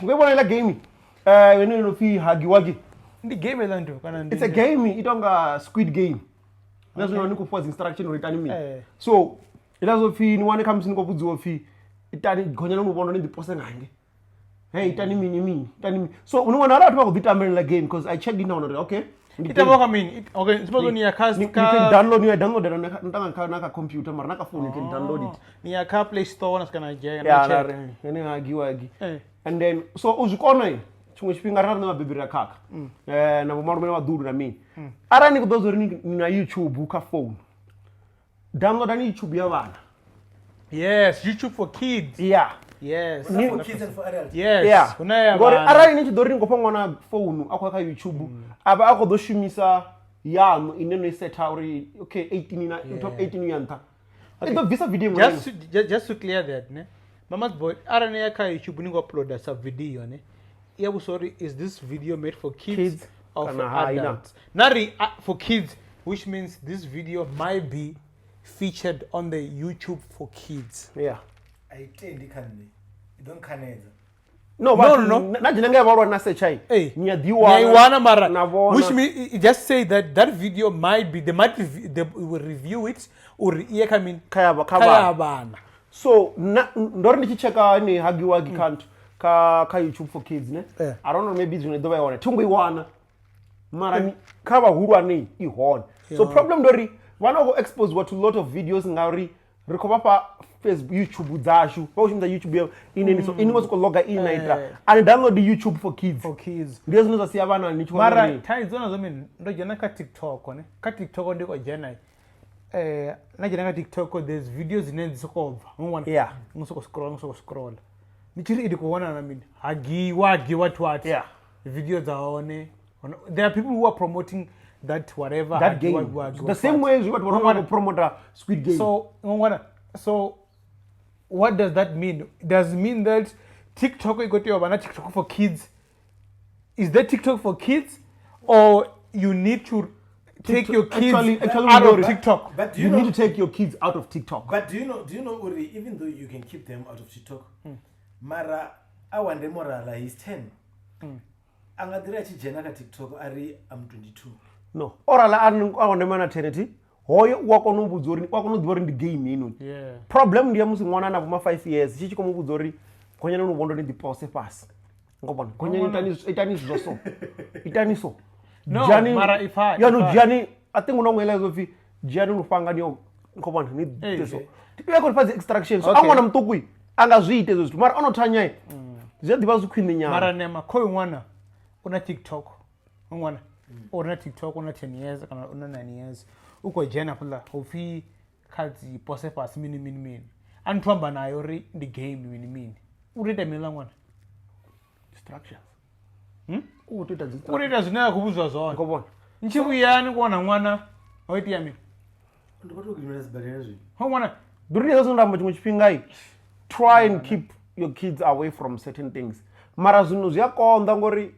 Ngo vhona ila game yone ino pfi Huggy Wuggy. Ndi game heiḽa nthu kana ndi It's a game i tonga Squid Game. Na zwino ni khou fhiwa dzi instruction uri itani mini. So ila zwo pfi ni wane khamusi ni khou vhudziwa pfi itani gonyani luvhondo ni ḓi pose nga hangei. Hey, itani mini mini, itani mini. So ni wana hala vhathu vha khou ḓi tambelela game because I checked in na wana uri okay, ndi I game. tamba kha mini? Okay, suppose ni ya kha You can download, you download na kha na kha computer mara na kha phone you can download it. Ni ya kha Play Store na swika na dzhena na Ya na check. ri ene Huggy Wuggy. And then so u zwi kona i tshiṅwe tshifhinga ri na riṋe vhabebi ri a khakha na vhomalume na vhaḓuhulu na mini. Arali ni khou ḓo zwa uri ni na YouTube kha phone, downloadani YouTube ya vhana. Yes, YouTube for kids. Yes. For kids and for adults. Yes. Hu na ya Ngori vhana. arali ni tshi ḓo ri ni khou fha ṅwana founu a khou ya kha YouTube, a vha a khou ḓo shumisa yaṋu ine no i setha uri okay 18 na top 18 ya nṱha, i ḓo bvisa video iṅwe na Just to, just to clear that, ne. Mama's boy, arali ni ya kha YouTube ni khou uploada sa video, ne. Ya vhudzisa uri is this video made for kids, Kids or for kana hai na. adults? Na ri for kids, which means this video might be featured on the YouTube for kids. A i tendi kha nṋe, i ḓo nkhanedza. No, No, but no, no. na dzhena nga ya vhahulwane na search ai. Hey, Ni a ḓi ni a i wana mara na vhona. Which means it just say that that video might be, they might review, they will review it uri iye kha mini? Kha ya kha Kha ya vhana. vhana. So na ndo ri ndi tshi checka ni Huggy Wuggy account kha YouTube for kids, ne. I don't know, maybe zwino i ḓo vha i hone, thi ngo i wana mara kha vhahulwane i hone. So problem ndi uri vhana vha khou exposiwa to lot of videos ngauri ri khou vha fha Facebook, YouTube dzashu, vha khou shumisa YouTube yavho ine ni so ini vha sokou loga in na ita ani download YouTube for kids. For kids. Ndi zwine zwa sia vhana ni tshi wana Mara uri thaidzo nazo mini, ndo dzhena kha TikTok, ne. Kha TikTok ndi khou dzhena, na dzhena kha TikTok, there's videos dzine dzi sokou bva. Ngo wana. Ngo sokou scroll, ngo sokou scroll. Ndi tshi ri ndi khou vhona na mini? Huggy Wuggy what what. Video dza hone. There are people who are promoting that whatever that Huggy game. Wuggy Wuggy The what same what. way zwi vhathu vha no khou promota Squid Game. So, ngwana, so what does that mean? Does it mean that TikTok i got your TikTok for kids? Is that TikTok for kids, or you need to take your kids Actually, out of no. TikTok? But do you you know, need to take your kids out of TikTok. But do you know uri even though you can keep them out of TikTok, mara awande morala, he's 10. A nga ḓi ri a tshi dzhena kha TikTok a ri I'm 22. No, orala a a hone mana teneti hoyo u a kona u vhudza uri u a kona u ḓivha uri ndi game heinoni. Problem ndi ya musi ṅwana ana vho ma 5 years tshi tshi khou mu vhudza uri gonyani luvhondo ni ḓi pose fhasi. Ngo vhona gonyani itani zwithu zwa so, itani so. No, mara if Ya no if I- dzhiani, I think una ṅwela zwo pfi dzhiani lufhanga ni yo ngo vhona ni Hey. ite so. I khou fha dzi extraction so a ṅwana muṱuku i, a nga zwi ite hezwo zwithu mara ono thanya i, zwi a ḓivha zwi khwine nyana. Mara nema khoyu ṅwana u na TikTok, ṅwana u na TikTok u na 10 years kana u na 9 years, u khou dzhena hafhaḽa hu pfi kha dzi pose fhasi mini mini mini, a nthu amba naye uri ndi game mini mini, u tou ita mini ḽa ṅwana? Distractions. U tou ita dzi U tou ita zwine a khou vhudziwa zwone. Ngo vhona. Ni tshi vhuya ni khou wana ṅwana ho itea mini? Ndi khou tou gidimela sibadela zwino. Ho ṅwana. Ndi uri hezwo ndo amba tshiṅwe tshifhinga i try and keep your kids away from certain things, mara zwino zwi a konḓa ngori